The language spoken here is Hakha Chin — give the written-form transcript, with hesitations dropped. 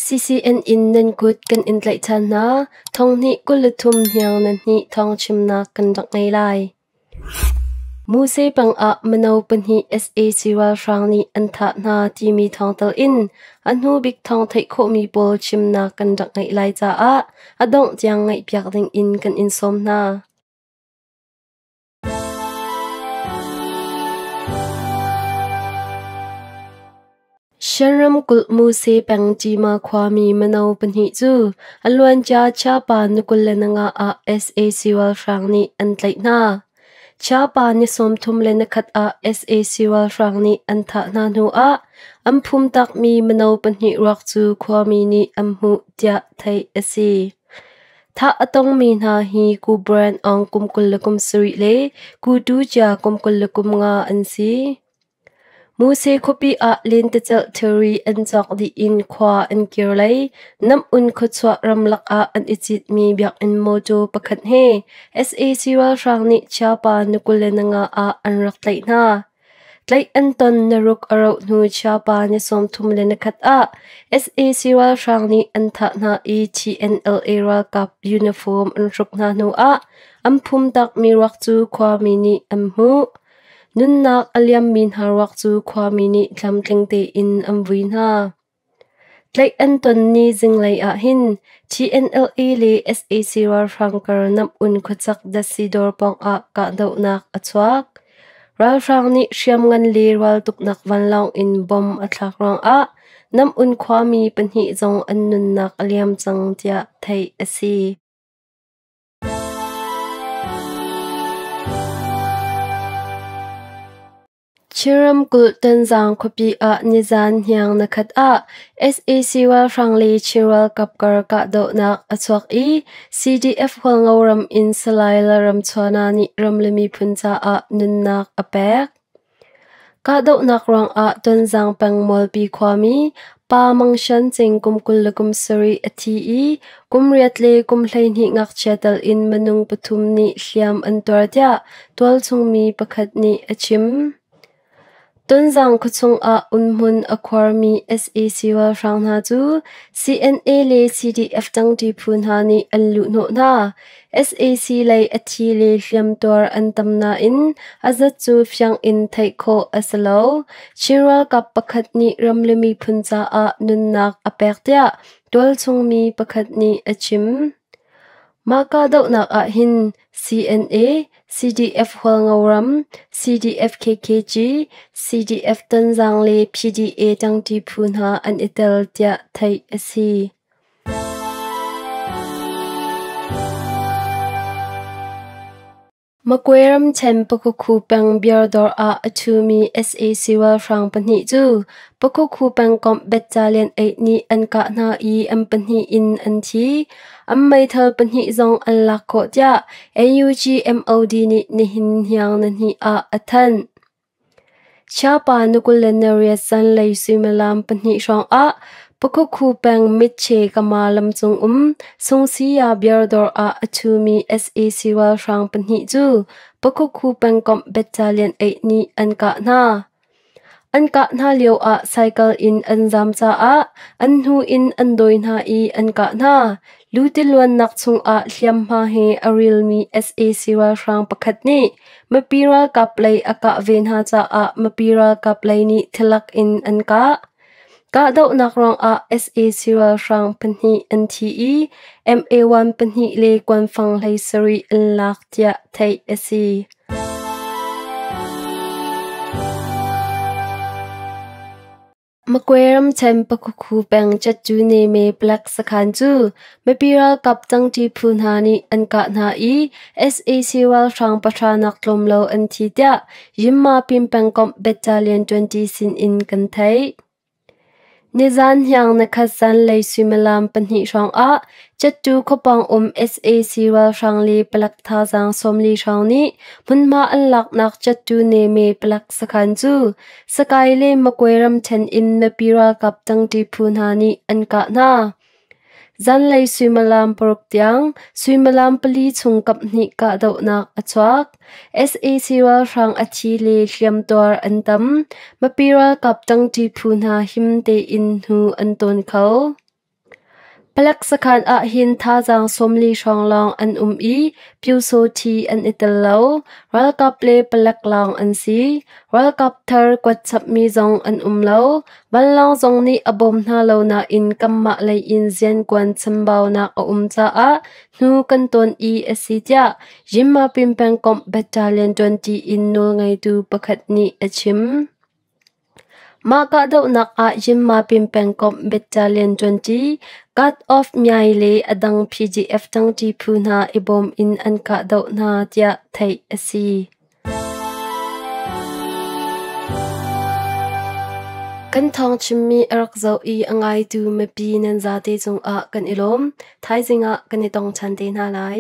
CCN in nan kut kan in tlaih ṭhan hna. Thonghnih 23 hniang na hnih thawng chimnak kan rak ngei lai. Muse peng ah mino pahnih sac ralhrang nih an thah hna timi thawngtal in a hnu bik thawng theih khawhmi pawl chimnak kan rak ngeih lai caah a dongh tiang ngaihpiak ding in kan in sawm hna. Shan ramkulh Muse peng Cima khuami mino pahnih cu a luancia Chiapa ni 25 ah sac ralhrang nih an tlaih hna. Chiapa ni 31 ah sac ralhrang nih an thah hna hnuah an phumtakmi mino pahnih ruak cu khuami nih an hmuh tiah theih a si. Thah a tongmi hna hi Ku Bran Aung kum 27 le Ku Tu Cia kum 25 an si. Muse khuapi ah lentecelh thilri an cawk dih in khua an kir lei. Nam-un khuachuah ramlak ah an i citmi biakinn mawṭaw pakhat he sac ralhrang nih Chiapa ni 25 ah an rak tlaih hna. Tlaih an ton naruk a rauh hnu Chiapa ni 31 ah sac ralhrang nih an thah hna i TNLA ralkap uniform an hruk hna hnuah an phumtakmi ruak cu khuami nih an hmuh. Nunnak a liammi hna ruak cu khuami nih tlamtling tein an vui hna. Tlaih an ton ni zinglei ah hin TNLA le sac ralhrang kar Nam-un khuachak datsi dawr pawngah kahdohnak a chuak. Ralhrang nih hriamngan le raltuknak vanlawng in bom a thlak ruangah Nam-un khuami pahnih zong an nunnak a liam cang tiah theih a si. Chin ramkulh Tonzang khuapi ah nizaan hniang na khat ah sac ralhrang le Chin ralkap kar kahdohnak a chuak i CDF Hualngo ram in Salai Lalramchuana nih ram le miphun caah nunnak a pek. Kahdohnak ruangah Tonzang peng Mualpi khuami Pa Mang Shan Cing kum 27 a thi i kum 8 le kum 12 ngakchia tal in minung pathum nih hliam an tuar tiah tualchung mi pakhat nih a chim. Tonzang khuachung ah umhmun a khuarmi sac ralhrang hna cu CNA le CDF ṭangṭi phu hna nih an luhhnawh hna. Sac lei a thi le hliamtuar an tam nain a zat cu fiang in theih khawh a si lo. Chin ralkap pakhat nih ram le miphun caah nunnak a pek tiah tualchung mi pakhat nih a chim. Mah kahdohnak ah hin CNA, CDF Hualngo ram, CDF KKG, CDF Tonzang le PDA ṭangṭi phu hna an i tel tiah theih a si. Makwe ramṭhen Pakukhu peng Biardawr ah a ṭhumi sac ralhrang pahnih cu Pakukhu pengkomh Battalion 8 nih an kah hna i an pahnih in an thi. An meithal pahnih zong an lak khawh tiah NUG MOD nih nihin hniang nihnih ah a thanh. Chiapa ni 28 zanlei suimilam pahnih hrawngah Pakukhu peng Mitche Kama lamcung um Sungsiya Biardawr ah a ṭhumi sac ralhrang pahnih cu Pakukhu pengkomh Battalion 8 nih an kah hna. An kah hna lioah cycle in an zaam caah an hnu in an dawi hna i an kah hna. Lutiluannak chungah hliamhma he a rilmi sac ralhrang pakhat nih mipi ralkap lei a kah ve hna caah mipi ralkap lei nih thilak in an kah. Kahdohnak ruangah sac ralhrang pahnih an thi i MA1 pahnih le kuanfang 17 an lak tiah theih a si. Makwe ramṭhen Pakukhu peng Catcuneme Palek sakhan cu mipi ralkap cangṭi phu hna nih an kah hna i sac ralhrang pahra nak tlawm lo an thi tiah Yinmapin pengkomh Battalion 20 sinin kan theih. Nizaan hniang nikhat zanlei suimilam pahnih hrawngah Cattu khuapawng um sac ralhrang le palek thazaang 40 hrawng nih hmunhma an laknak Cattu Neme palek sakhan cu Sakai le Makwe ramṭhen in mipi ralkap ṭangṭi phu hna nih an kah hna. Zanlei suimilam paruk tiang suimilam pali chung kaphnih kahdohnak a chuak. Sac ralhrang a thi le hliamtuar an tam. Mipi ralkap ṭangṭi phu hna him tein hnu an tawn kho. Palek sakhan ahhin thazaang 40 hrawng lawng an um i Pyusawhti an i tel lo. Ralkap le palek lawng an si. Ralkap thar kuat chapmi zong an um lo. Vanlawng zong nih a bawm hna lo nain kanmah lei in riankuan chambaunak a um caah hnu kan tawn i a si tiah Yinmapin pengkomh Battalion 20 in nawlngeitu pakhat nih a chim. Mah kahdohnak ah Yinmapin pengkomh Battalion 20, Guard of Myai le a dang PDF ṭangṭi phu hna i bawm in an kahdoh hna tiah theih a si. Kan thawng chimmi a rak zoh i a ngaitu mipi nan zate cungah kan i lawm. Thaizing ah kan i tong ṭhan te hna lai.